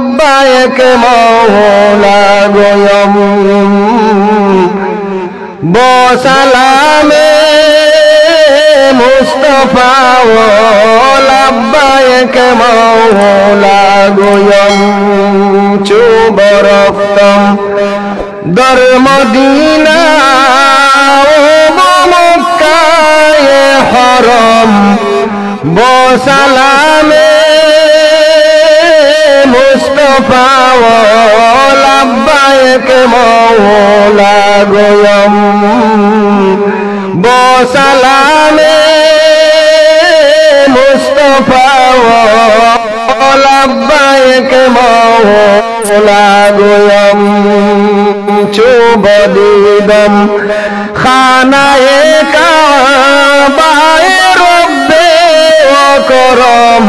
لبیک مولا گویم با سلام مصطفی و لبیک مولا گویم چو برفتم در مدینه و مکه حرم با سلام مصطفی و لبیک مولا گویم با سلام مصطفی و لبیک مولا گویم چو بدیدم خانه کعبه رب و کرم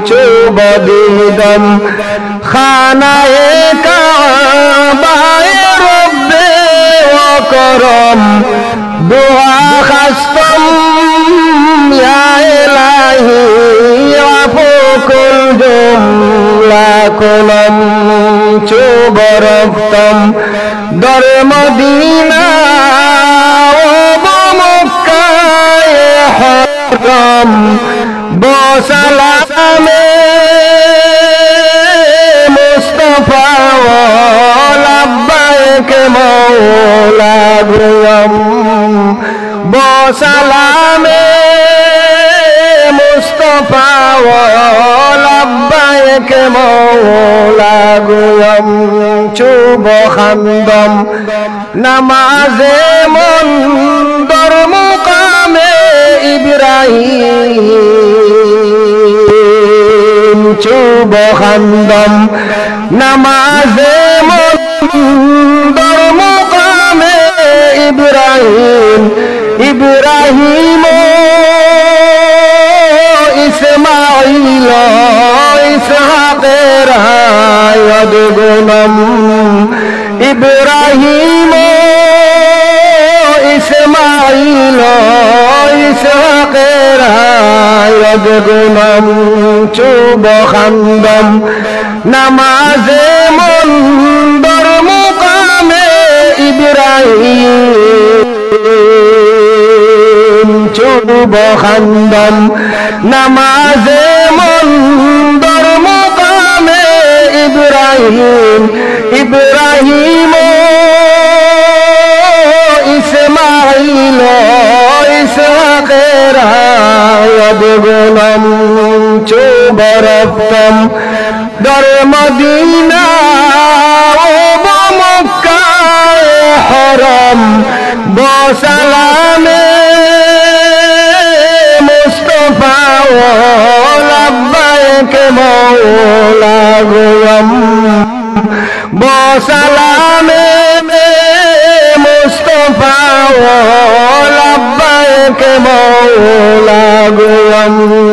چو بدیدم خانه کعبه رب و کرم دعا خستم یا الهی عفو کل جمله کنم چو برفتم در مدینه و مکه حرم با سلام مصطفی و لبیک مولا گویم با سلام مصطفی و لبیک مولا گویم چو بخندم نماز من در مقام ابراهیم چو بخندم نماز من در مقام ابراهیم ابراهیم اسماعیل اسحاق راید گنم ابراهیم اسماعیل اسحاق راید گنم چو بخندم نماز من در مقام ابراهیم چو بخندم نماز من در مقام ابراهیم ابراهیم اسماعیل اسحاق راید گنم چو برفتم در مدینه و مکه حرم با سلام مصطفی و لبیک مولا گویم با سلام مصطفی و لبیک مولا گویم.